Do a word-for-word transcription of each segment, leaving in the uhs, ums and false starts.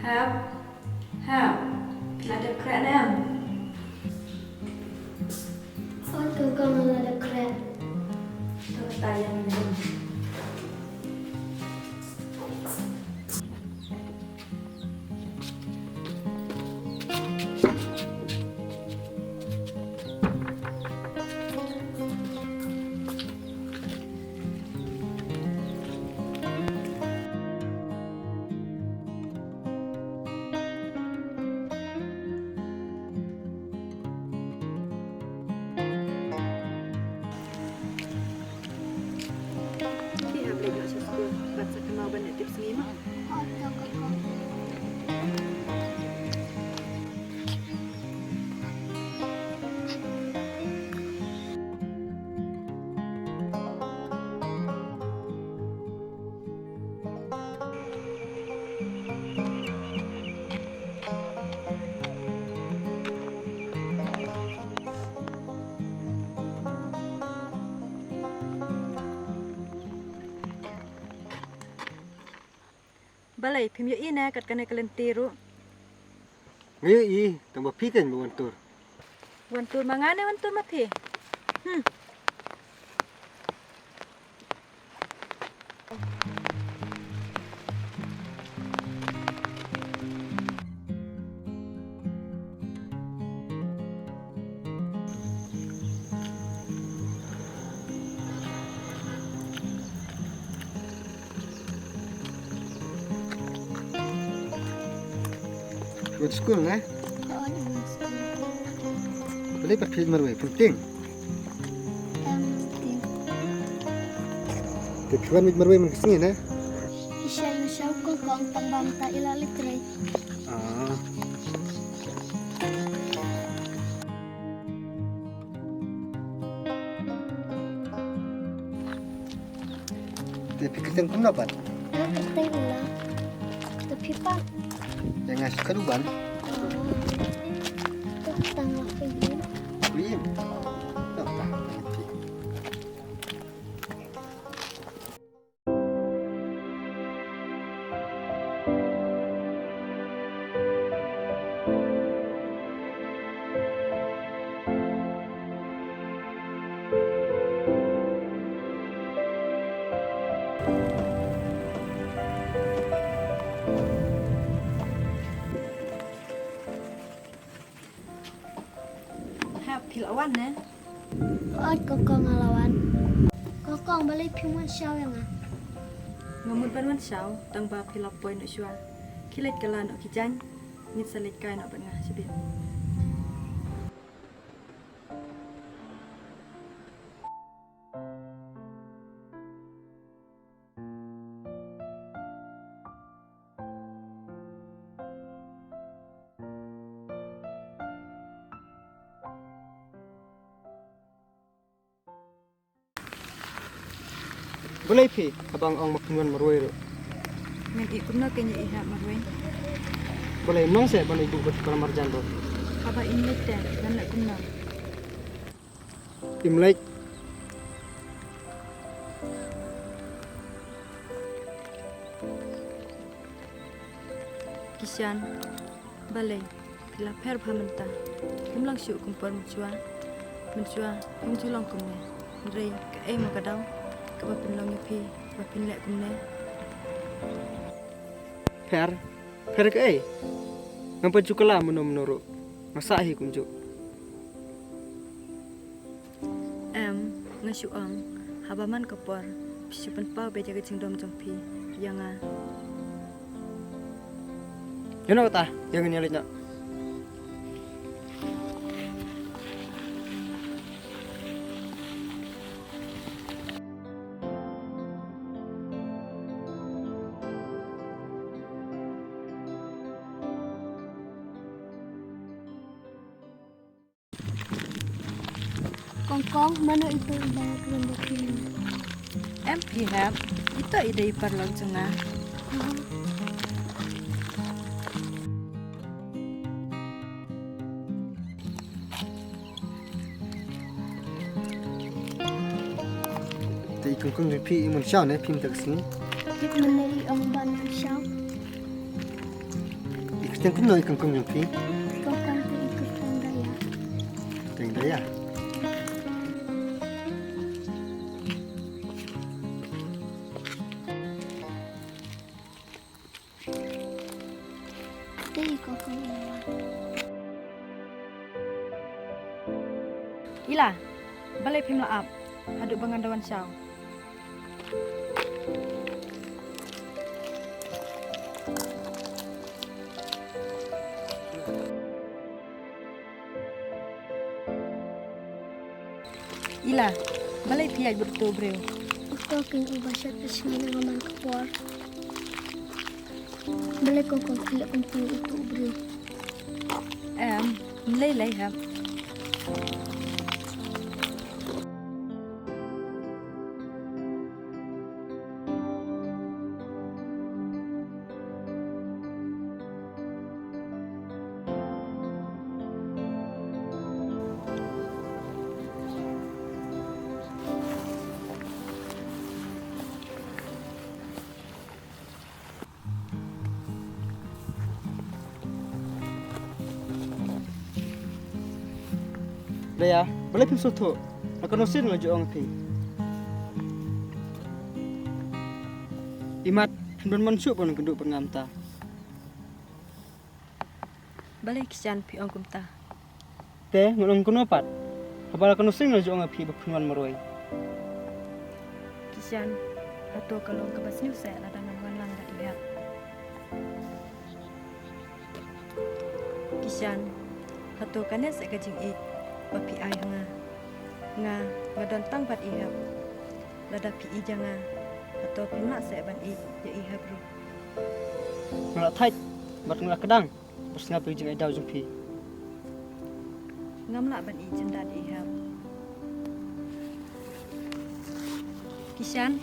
Hep, hep, la dep khreh ne em? Ot, kong kong, la dep khreh. To kata ïa mynne. Phi hap leit noh sha skul bad sa kynmaw ban leit tip sngi mo. Balei phim ïohi ne kat kane ka lynti ruh? Nga ïohi, tang ba phi keiñ ba wan tur. Wan tur ma nga ne wan tur ma phi? Hmm. Phi wan skul ne? Wan skul. Balei pat phi leit marwei, phi tieng? Em, tieng. Te phi wan marwei mynta ka sngi ne? Phi shai, nga shai kong kong, tang ba mynta i la leit trei. Ah. Te phi kyrteng kumno pat? Nga kyrteng Ula. Te phi pat? Ïa nga Sukhaduban. Oh. Te tang la phi ïing? Phi ïing? Tang, tang, tang phi. Hep, phi la wan ne? Ot, kong kong, nga la wan. Kong kong, balei phim wan shaw ïa nga? Nga mut ban wan shaw, tang ba phi la poi noh shuwa. Khie leit kylla noh ki jaiñ, ngin sa leit kai noh bad nga shibit. Balei phi, haba nga ong ba phin wan marwei ruh? Ngan ïeh kumno kein ïa i hep marwei? Balei, ym long seh ban ïeh buh bad para marjan ruh? Haba im leit te ngan leh kumno? Im leit. Kishan, balei phi la pher bha mynta? Kim long shuh kum por mynshuwa. Mynshuwa phim ju long kumne. Hynrei kaei mo ka daw kaba pynlong ïa phi ba phin leh kumne? Pher? Pher kaei? Ngam pat ju kylla mynno mynno ruh. Nga sah hi kumjuh. Em, nga shu ong, haba man ka por phi shu pynpaw beit ïa ka jingdom jong phi ïa nga. Ïa noh kata, ïa ngin ïa leit noh. Kong kong, mano ito i ba kren ba kren? Em phi hep, ito i dei i paralok jong nga. Te i kong kong jong phi i mon shaw ne phi mynta ka sngi? Tip mynne i ong ban shaw. Teng kumno i kongkong jong phi? Kongkong te i kongkong Daya. Teng Daya. Te i kongkong Daya. Ila, balei phim lah ap haduh ba ngan da wan shaw? Ila, balei phi ïaid bad uto u briew? Uto keiñ uba shet pyrshah ïa nga man ka por. Balei kongkong phi leh kumto ïa uto u briew? Em, ym lei lei hep. Daya, balei phim sngewthuh? Nga kano sien nga ju ong ïa phi. Imat, phim don mon shuh ban kynduh bad nga mynta. Balei Kishan phi ong kumta? Te ngan ong kumno pat, haba la kano sien nga ju ong ïa phi ba phin wan marwei. Kishan, hato ka long kaba sniew seh lada ngam wan lang bad i hep? Kishan, hato kane seh ka jingïeit ba phi ai ha nga? Nga, nga don tang bad i hep. Lada phi ïeit ïa nga, hato phim lah seh ban ïeit ïa i hep ruh? Nga la thait bad nga la kdang ban sngap ïa ka jingïeit jong phi. Ngam lah ban ïeit jyndat ïa i hep. Kishan.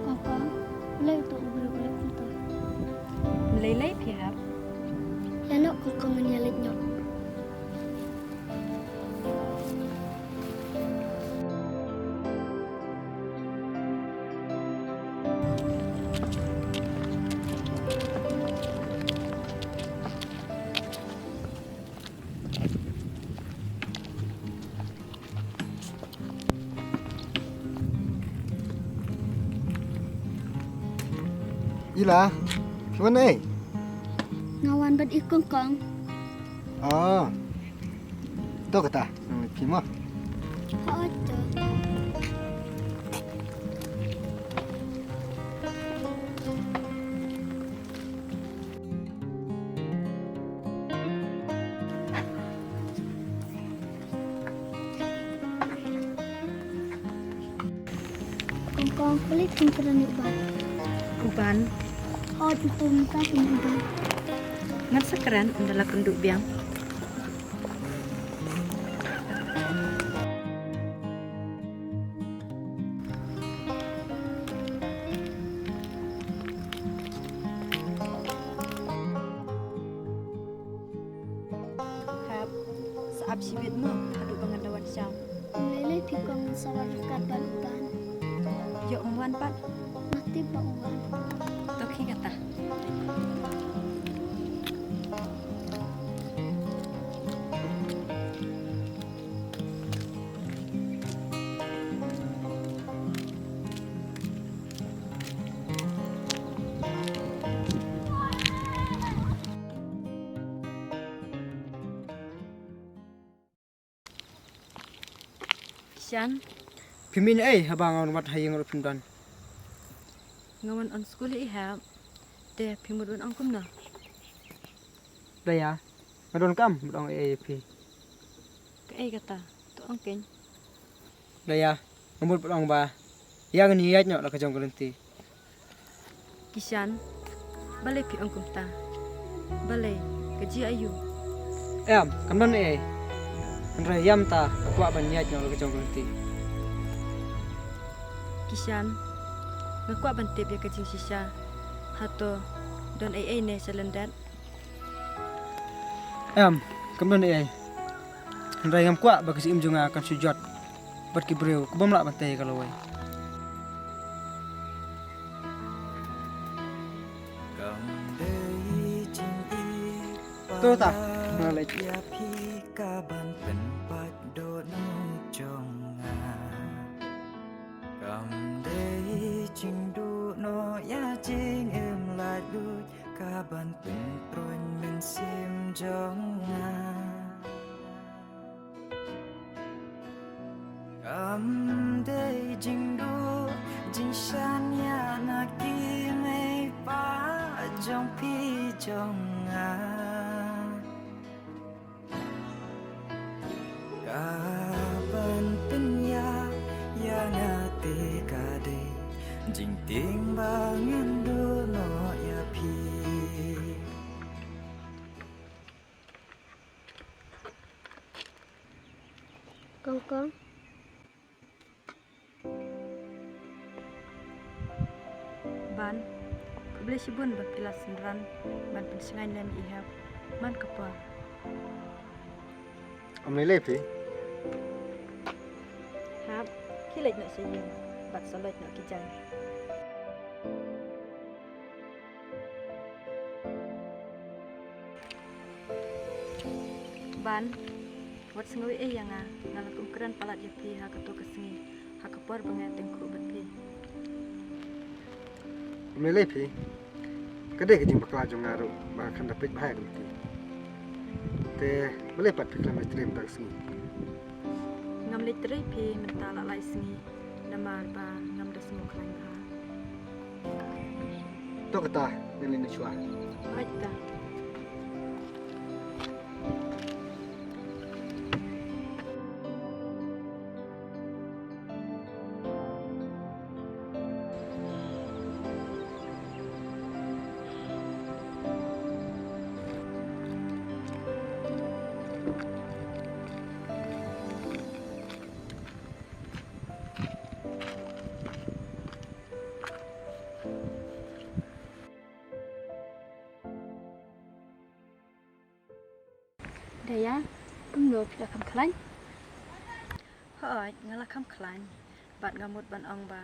Kongkong, balei uto u briew u leh kumto? Ym lei lei phi hep. Ïa noh kongkong, ngan ïa leit noh. Ila, phi wan ei? Nga wan bad i kongkong. Oh. To kata, nang leit phi mo. Hooid to. Kongkong, balei phim kren ïa u Ban? U Ban? Hooid, uto mynta phim u Ban. Ngan sa kren ynda la kynduh biang. Hep, sa ap shibit mo, haduh ba ngan da wan shaw. Ym lei lei phi kong, ngan sa wan ryngkat bad u Ban. Ïoh ym wan pat. Nga tip ba u wan. To khie kata. Kishan. Phim ïohi ei haba nga wan wad ha ïing ruh phim don. Nga wan on skul ïa i Hep. Te phi mut ban ong kumno? Daya, nga don kam ban ong ei ei ïa phi. Kaei kata? To ong keiñ. Daya, nga mut ban ong ba ïa ngin ïaid noh la ka jong ka lynti. Kishan, balei phi ong kumta? Balei, ka jia aiu? Em, kam don ei ei. Hynrei ïa mynta nga kwah ban ïaid noh la ka jong ka lynti. Kishan, nga kwah ban tip ïa ka jingshisha. Hato don ei ei ne sha lyndet? Em, kam don ei. Hynrei ngam kwah ba ka jingim jong nga kan shu jot bad ki briew ki bym lah ban tei ïa ka lawei. To ta, nga leit. Ïa phi ka ban pynpait dohnud jong nga. Kam dei jingduh noh ïa jingim laitluid ka ban pynpruin mynsiem jong nga. Kam dei jingduh jingshaniah na ki mei pa jong phi jong nga. Ka ban pynïap ïa nga te ka dei jingtieng ba ngan duh noh ïa phi. Kong kong. Ban, khublei shibun ba phi la synran ban pynshngaiñ lem ïa i Hep man ka por. Ym lei lei phi. Hep, khie leit noh sha ïing bad sa leit noh ki jaiñ. Ban, wat sngew ei ei ïa nga, nga la kum kren palat ïa phi ha kato ka sngi, ha ka por ba nga ïatyngkhuh bad phi. Ym lei lei phi. Ka dei ka jingbakla jong nga ruh ba nga khlem da peit bha ïa ka lynti. Te balei pat phi khlem leit trei mynta ka sngi? Ngam leit trei phi mynta la lai sngi. Namar ba ngam da sngewkhlaiñ bha. To kata, ngan leit noh shuwa. Hooid ta. Daya, kumno phi la kham khlaiñ? Hooid, nga la kham khlaiñ. Bad nga mut ban ong ba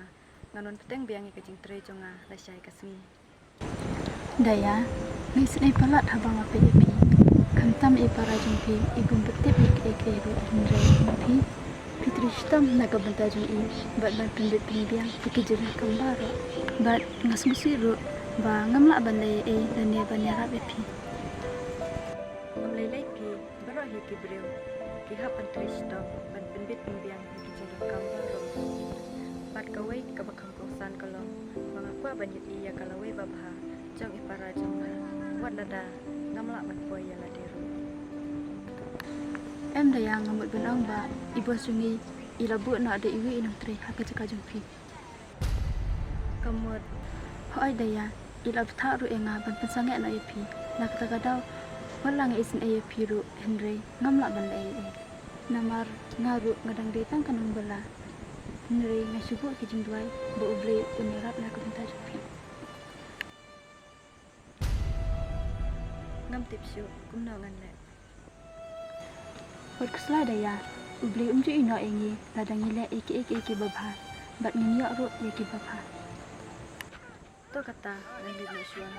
ngan wan bteng biang ïa ka jingtrei jong nga lashai ka sngi. Daya, nga isynei palat haba nga peit ïa phi. Khamtam i para jong phi i bym pat tip ïa kiei kiei ruh, hynrei ma phi, phi trei shitom na ka bynta jong i bad ban pynbit pynbiang ïa ki jingdonkam baroh. Bad nga sngewsih ruh ba ngam lah ban leh ei ei lane ban ïarap ïa phi. Ym lei lei phi, baroh hi ki briew ki hap ban trei shitom ban pynbit pynbiang ïa ki jingdonkam baroh. Bad kawei kaba kham kongsan ka long ba nga kwah ban ïohi ïa ka lawei babha jong i para jong nga, wat lada ngam lah ban poi ïa lade ruh. Em Daya, nga mut ban ong ba i boss jong ngi i la buh noh da iwei i nongtrei ha ka jaka jong phi. Ka mut. Hooid Daya, i la bthah ruh ïa nga ban pynsangeh noh ïa phi. Na kata ka daw, wat la nga isynei ïa phi ruh, hynrei ngam lah ban leh ei ei. Namar nga ruh nga dang dei tang ka nongbylla. Hynrei nga shu buh ki jingduwai ba U Blei un ïarap na ka bynta jong phi. Ngam tip shuh kumno ngan leh. Wat khuslai Daya, U Blei um ju ïehnoh ïa ngi lada ngi leh ïa kiei kiei kiba bha, bad ngin ïoh ruh ïa kiba bha. To kata, ngan leit noh shuwa.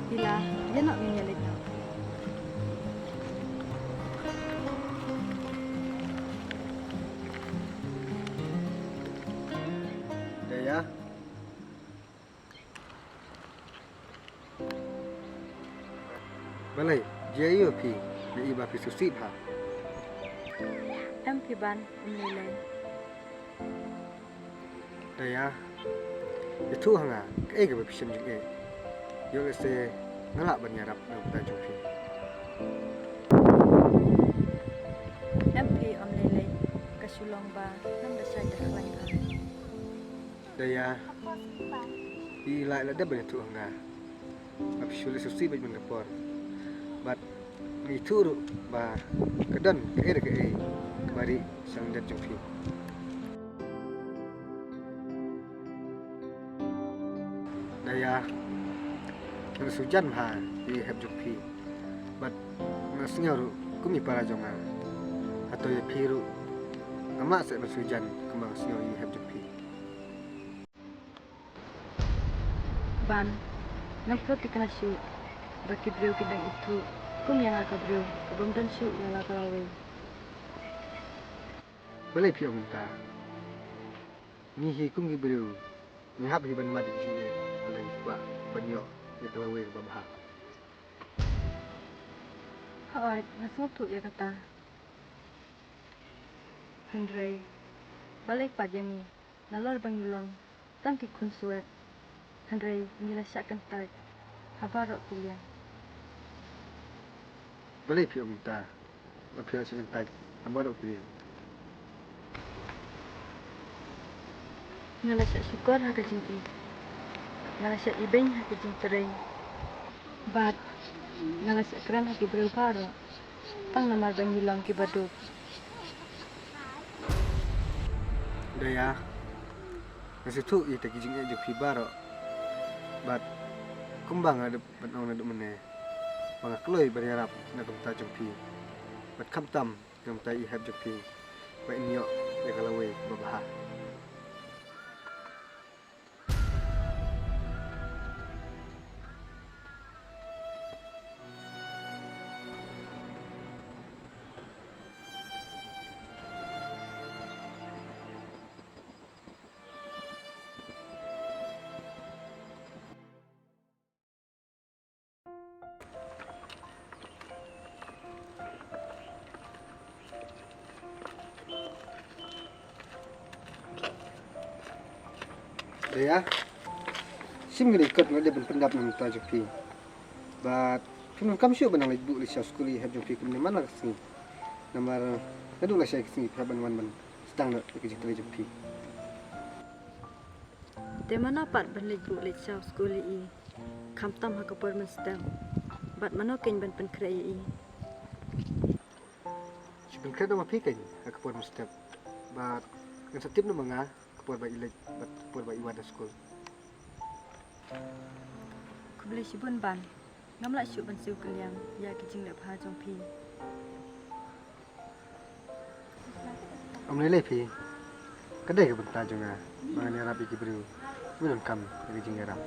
Phi la ïa noh ngin ïa leit noh. Daya. Balei, jia ïa phi, na i ba phi sngewsih bha. Em phi Ban, ym lei lei. Daya, ïathuh ha nga kaei kaba phi shem jingeh. Ïoh lehse nga lah ban ïarap na ka bynta jong phi. Em phi, ym lei lei, ka shu long ba ngam da shai da khlaiñ bha. Daya, i la, i la dep ban ïathuh ha nga ba phi shu leit sngewsih beit man ka por. Bad nga ithuh ruh ba ka don kaei re kaei kaba rieh sha lyndet jong phi. Daya, nga sngewjan bha ïa i hep jong phi. Bad nga sngew ruh kum i para jong nga. Hato ïa phi ruh ngam lah seh ban sngewjan kumba nga sngew ïa i hep jong phi. Ban, ngam tip ïa kane shuh ba ki briew ki dang ithuh kum ïa nga ka briew ka bym don shuh ïa la ka lawei. Balei phi ong kumta? Ngi hi kum ki briew ngi hap hi ban mad ïa ki jingeh, ban kwah ban ïoh ïa ka lawei kaba bha. Hooid, nga sngewthuh ïa kata. Hynrei balei pat ïa ngi? Nalor ba ngi long tang ki khun swet, hynrei ngi la shah kyntait ha baroh ki liang. Balei phi ong kumta? Ba phi la shah kyntait ha baroh ki liang. Nga la shah shukor ha ka jingïeit. Nga la shah ibeiñ ha ka jingtrei. Bad nga la shah kren ha ki briew baroh tang namar ba ngi long kiba duk. Daya, nga sngewthuh ïa kita ki jingeh jong phi baroh. Bad kumba nga la dep ban ong naduh mynne, ba nga kloi ban ïarap na ka bynta jong phi. Bad khamtam na ka bynta i hep jong phi, ba in ïoh ïa ka lawei kaba bha. Daya, shim kane ka kot nga dei ban pyndap na ka bynta jong phi. Bad phim donkam shuh ban nang leit buh leit shaw skul ïa i hep jong phi kumne man la ka sngi. Namar naduh lashai ka sngi phi hap ban wan ban sdang noh ïa ka jingtrei jong phi. Te mano pat ban leit buh leit shaw skul ïa i, khamtam ha ka por mynstep? Bad mano keiñ ban pynkhreh ïa i? Shu pynkhreh da ma phi keiñ ha ka por mynstep. Bad ngan sa tip noh ma nga ka por ba i leit bad ka por ba i wan na skul. Khublei shibun Ban. Ngam lah shuh ban siew kylliang ïa ki jingleh bha jong phi. Ym lei lei phi, ka dei ka bynta jong nga ba ngan ïarap ïa ki briew kiba donkam ïa ka jingïarap.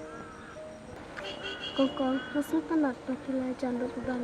Kong Kong, nga sngewtynnat ba phi la jan bad u Ban.